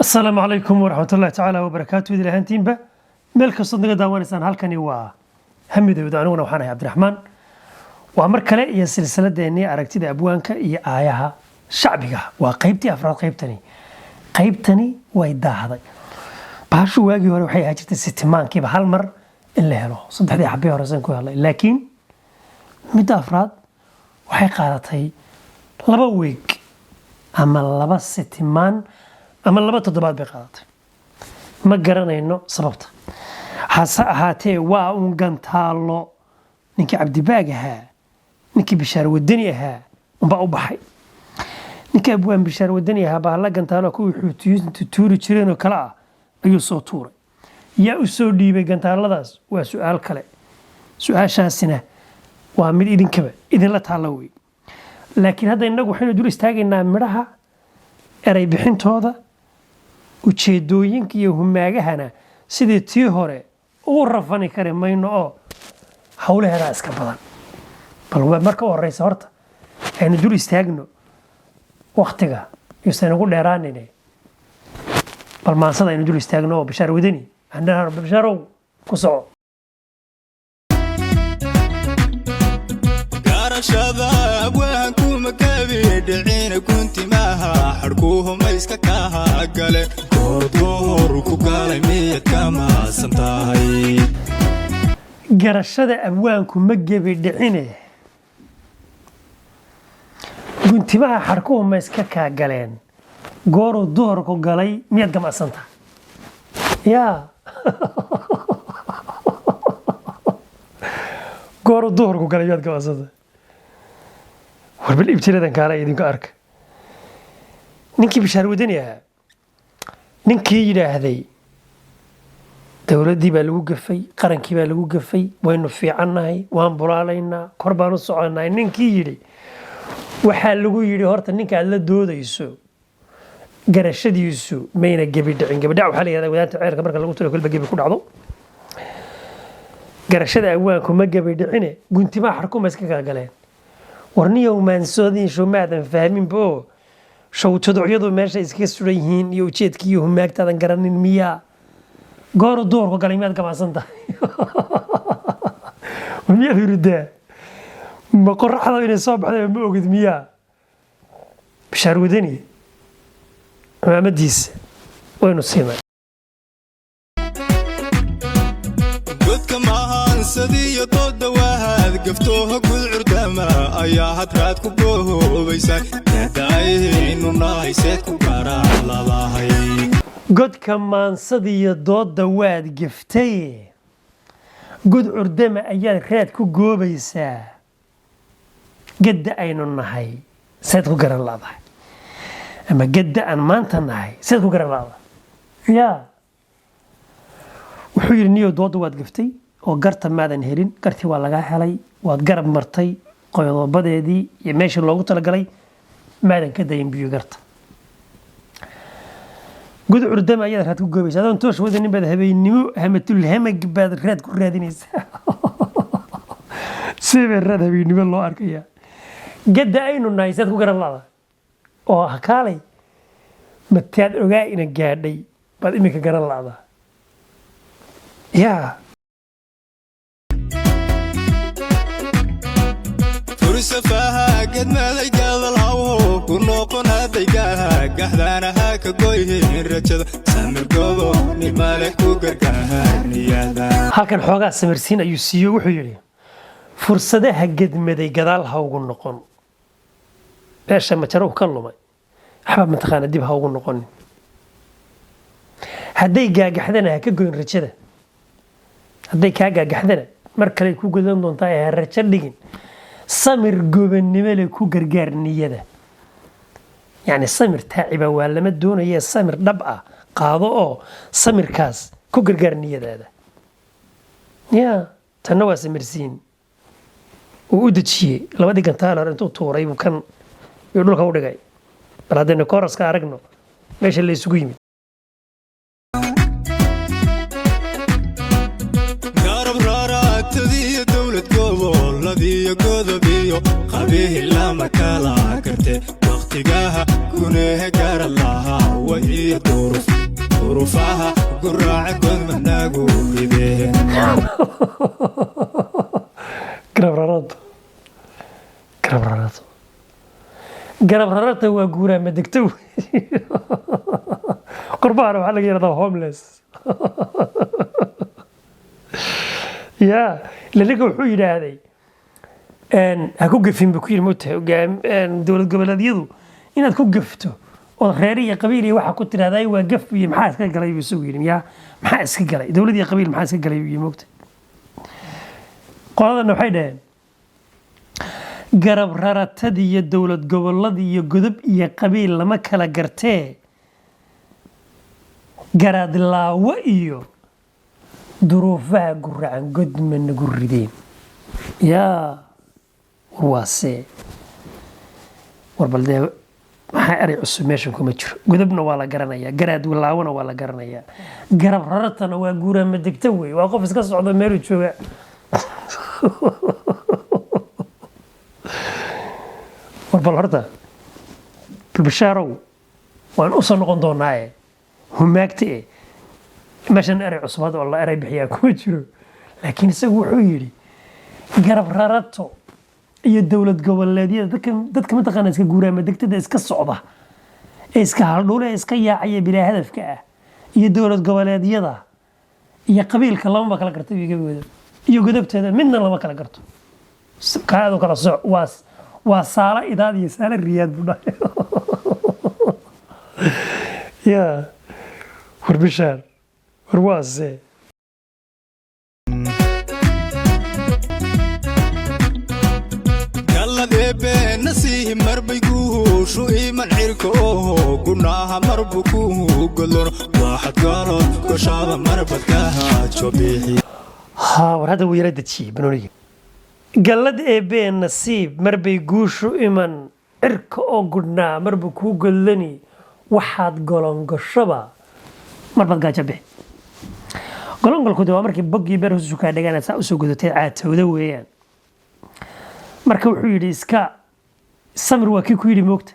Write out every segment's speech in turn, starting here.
Asalaamu calaykum waraxmatullahi tacaala wabarakaatu. Idil ahaantiinba meel kastood naga daawanaysaan, halkani waa Hamidowda. Aniguna waxaan ahay Cabdiraxmaan. Waa mar kale iyo silsiladeennii aragtida abwaanka iyo aayaha shacbiga. Waa qaybtii afraad. Qaybtani way daahday. Bahashu waagii hore waxay ahaan jirtay sitimaankiiba hal mar in la helo, saddexdii xabbii hore san ku helay, laakiin midda afraad waxay qaadatay 2 week ama 2 sitimaan ama 2 toddobaad bay qaadatay. Ma garanayno sababta, hase ahaatee waa uun gantaallo. Ninkii Cabdibaag ahaa, ninkii Bishaar Wadani ahaa unbaa u baxay. Ninkii abwaan Bishaar Wadani ahaa bahalla gantaalo kuwii Xuutiyiintu tuuri jireen oo kale ah ayuu soo tuuray. Yaa u soo dhiibay gantaaladaas? Waa su-aal kale. Su-aashaasina waa mid idinkaba idinla taalla wey. Laakiin hadda innagu waxaynu dul istaagaynaa midhaha eray bixintooda, ujeedooyinka iyo humaagahana sidii tii hore ugu rafani kari mayno oo howlaheedaa iska badan. Bal marka u horeysa horta aynu dul istaagno, waktiga yuusan ugu dheeraanine. Bal maansada aynu dul istaagno oo Bashaar Wadani andhaha. Bashaarow, ku soco. Garashada abwaankuma gabi dhicina, guntimaha xadhkuhumayska kaha gale, goorgoor ku galay miyad ka maasan tahay? Garashada abwaanku ma gebi dhicine, guntimaha xadhkuhu ma iska kaa galeen, gooruu duhurku galay miyaad gamacsan tahay? Yaa gooruu duhurku galay miyaad gamacsan tahay? War bal ibtiladan kaala idinku arka. Ninkii Bishaar Wadani ahaa, ninkii yidhaahday dowladdii baa lagu gafay, qarankii baa lagu gafay, waynu fiicannahay, waan bulaalaynaa, kor baan u soconnahay, ninkii yidhi, waxaa lagu yidhi horta ninka aad la doodayso garashadiisu mayna gebi dhicin. Gebidhac waxaa la yihahdaa wadaanta ceelka marka lagu tiro kolba gebi ku dhacdo. Garashada awaanku ma gebi dhicine, guntimaha xarkuma iska kala galeen. Warniyow, maansoodiin show maadan fahminba oo showtaducyadu meesha iskaga suran yihiin iyo ujeedkii iyo humaagtaadan garanin miyaa? Gooru duhurku galay miyaad gamacsan tahay? Miyaad huridaa? Ma qoraxda inay soo baxday ma ogid miyaa? Bishaar Wadani cimaamadiisa waynu siinay. Godka mahansadiyo dooda wahaad gaftooha, gudcurdama ayaa hadraad ku goobaysa, daadaaynu nahay seed ku garaan ladahay? Godka maansadiyo doodda waad gaftay, god curdama ayaad raad ku goobaysaa, gadda aynu nahay seed ku garan laadahay? Ama gadda aan maanta nahay seed ku garan laadahay? Yaa wuxuu yidhi, niyow, doodda waad gaftay oo garta maadan helin. Gartii waa lagaa helay, waad garab martay qodobadeedii iyo meeshii loogu talagalay maadan ka dayin biyo garta. God curdama ayaad raad ku goobaysa, adoon toosh wadanin baad habeennimo hamatulhamag baad raad ku raadinaysaa. See baa raad habeennimo loo arkayaa? Gadda aynu nahay saad ku garan laada oo ah kaalay mataad ogaa ina gaadhay baad iminka garan la'daa yaa? Fursafaha gedmaday gadal hawho ku noqon hadaygaha gaxdaana ha ka goyhin rajada, samir gobo nimale ku gargaar niyada. Halkan xoogaa samirsiin ayuu siiyo. Wuxuu yidhi, fursadaha gedmaday gadaal ha ugu noqon, meesha majaruhu ka lumay waxba mataqaana dib ha ugu noqonin, hadday gaagaxdana ha ka goyn rajada, hadday kaa gaagaxdana mar kale ku godan doontaa ee ha rajo dhigin, samir gobannimo leh ku gargaar niyada. Yacni samir taaciba waa lama doonaya, samir dhab ah qaado oo samirkaas ku gargaar niyadaada. Ya tanna waa samirsiin uu u dejiyey. Labadii gantaal hore intuu tuuray buu kan yuu dhulka u dhigay. Bal haddaynu kooraska aragno meesha la isugu yimid. Garab raaraagtadiyo dowlad goboladiyo godobiyo qabihi lama kala karte, wakhtigaha kunehe garad lahaa. Garaadlaawa iyo duruf duruufaha guraaca godmanaagu rideen. Garab rarata, garab rarata, garab rarata waa guuraa ma degto wey. Qurbahana waxaa laga yidhahdaa homeless. Ya ila ninka wuxuu yidhaahday ha ku gafin buu ku yidhi, moogtahay dowlad goboleedyadu inaad ku gafto oo reer iyo qabiil iyo waxa ku tidhahdaa waa gaf buu yidhi. Maxaa iska galay buu isagu yidhi. Ya, maxaa iska galay dowlad iyo qabiil, maxaa iska galay buu yidhi, moogtahay. Qoladana waxay dhaheen garab raratadii iyo dowlad goboladii iyo godob iyo qabiil lama kala gartee, garaadlaawo iyo duruufaha guracan godma nagu rideen. Yaa, war waasee? War bal dee, maxaa erey cusub meeshan kuma jiro. Godobna waa la garanayaa, garaad laawona waa la garanayaa, garab raratana waa guuraa ma degto wey, waa qof iska socdo meeluu jooga. War bal horta Bashaarow, waan u soo noqon doonaaye humaagta e meeshan erey cusub hadda oo la erey bixiyaa kuma jiro, laakiin isagu wuxuu yidhi garab rarato iyo dowlad goboleedyada, dadka mataqaana iska guuraama degtada, iska socda ee iska haldhuule, ee iska yaacaya bilaa hadafka ah, iyo dowlad goboleedyada iyo qabiilka lamaba kala garto iyo gabagooda iyo godobteeda midna lama kala garto. Kaadu kala sooc, waa saala idaad iyo saala riyaad buu dhahay. Ya, war Bishaar, war waase? Galladeebe nasiihi marbay guushu iman cirka oho gunaaha marbu ku godlon waxaad galood goshaaba marbadkaha bixi. Ha, war hadda wuu yara dejiyey banooniga. Gallad eebbee nasiib marbay guushu iman cirka oo gudhnaa marba kuu godlani, waxaad golongashoba marbaad gaajo bixi. Golongolku de waa markii boggii beer hoostiisu kaa dhagaan saa usoo godatay, caatowda weeyaan. Marka wuxuu yidhi iska samir, waa kii ku yidhi moogta,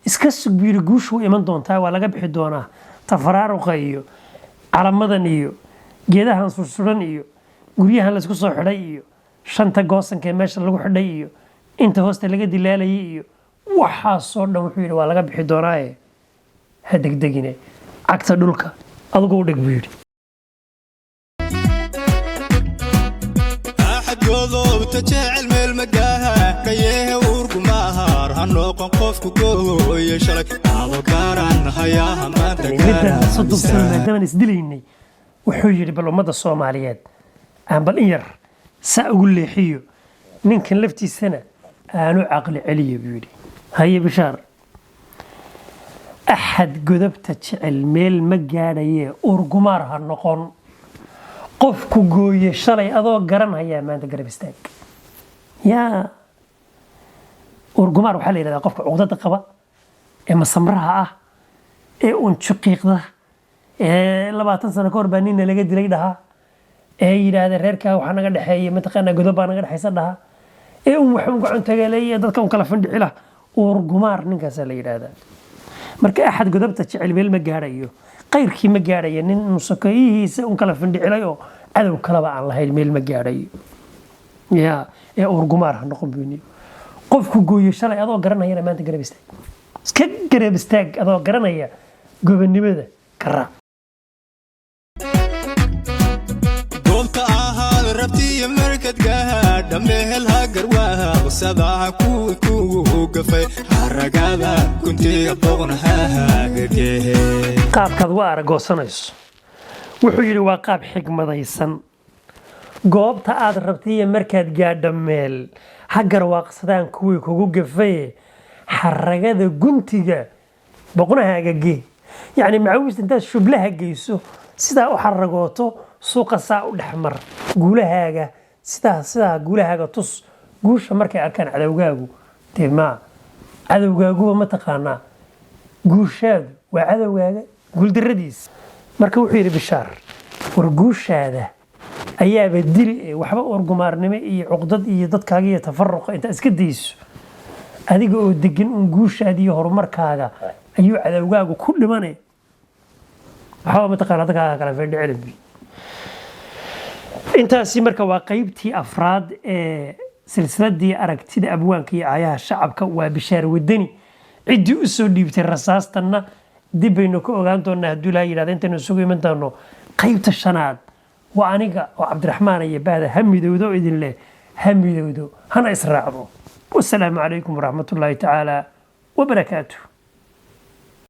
iska sug buu yidhi, guushu way iman doontaa, waa laga bixi doonaa tafaraaruqa iyo calamadan iyo geedahan sursuran iyo guryahan laysku soo xidhay iyo shanta goosanka ee meesha lagu xidhay iyo inta hoosta laga dilaalayay iyo waxaasoo dhan. Wuxuu yidhi waa laga bixi doonaaye ha degdegine, cagta dhulka adigu u dhig buu yidhi. Axad godobta jecel meel magaaha dhayehe uurgumahaar ha noqon qofku gooye shalay ado garan hayaha maanta. Midda 30 sano maadaamaan isdilaynay, wuxuu yidhi bal ummadda Soomaaliyeed aan bal in yar saa ugu leexiyo, ninkan laftiisana aanu caqli celiyo buu yidhi. Haye Bishaar, axad godobta jecel meel ma gaadhaye, urgumaar ha noqon, qofku gooye shalay adoo garan hayaa maanta garab istaag. Yaa, urgumaar waxaa la yidhahdaa qofka cuqdada qaba ee masamraha ah ee uun juqiiqda ee 20 sano ka hor baa nina laga dilay dhaha, ee yidhaahda reerkaa waxaa naga dhexeeya mataqaanaa godob baa naga dhexaysa dhaha, ee un wax un gacan tagaleeya, dadka un kala fandhicila, uurgumaar ninkaasaa la yidhaahdaa. Marka axad godobta jecel meel ma gaadhayo, qayrkii ma gaadhayo, nin musakoyihiisa un kala fandhicilay oo cadow kaleba aan lahayn meel ma gaadhayo. Ya, ee uurgumaar ha noqon buyni, qofku gooyo shalay adoo garanayana maanta garab istaag, iska garab istaag adoo garanaya gobonimada ka raac. Goobta ahaad rabtiyo markadgaha dhammehel ha garwaaqsadaha kuwi kugu gafay haragada guntiga boqnahaagagehe. Qaabkaad uga aragoosanayso, wuxuu yidhi, waa qaab xigmadaysan. Goobta aad rabtaiyo markaad gaadho meel ha garwaaqsadaan kuwii kugu gafaye, xaragada guntiga boqnahaaga gee. Yacni macawista intaad shublaha geyso, sidaa u xaragooto, suuqa saa u dhexmar, guulahaaga sidaa guulahaaga tus. Guusha markay arkaan cadowgaagu, dee ma cadowgaaguba ma taqaanaa, guushaadu waa cadowgaaga guuldarradiisa. Marka wuxuu yidhi Bishaar, war guushaada ayaaba dili ee waxba urgumaarnimo iyo cuqdad iyo dadkaaga iyo tafaruqa intaa iska dayso, adiga oo degan un guushaada iyo horumarkaaga ayuu cadowgaagu ku dhimane. Waxba mataqaana dadka kala feedhi cilmi. Intaasi marka waa qaybtii afraad ee silsiladii aragtida abwaanka iyo aayaha shacabka. Waa Bishaar Wadani ciddii u soo dhiibtay rasaastanna dib baynu ka ogaan doonaa hadduu Ilaha yidhahda. Intaynu isugu iman doono qaybta shanaad, waa aniga oo Cabdiraxmaan iyo bahda Hamidowdo oo idin leh: hamidowdo, hana israacdo. Wasalaamu calaykum waraxmatullaahi tacaala wabarakaatuh.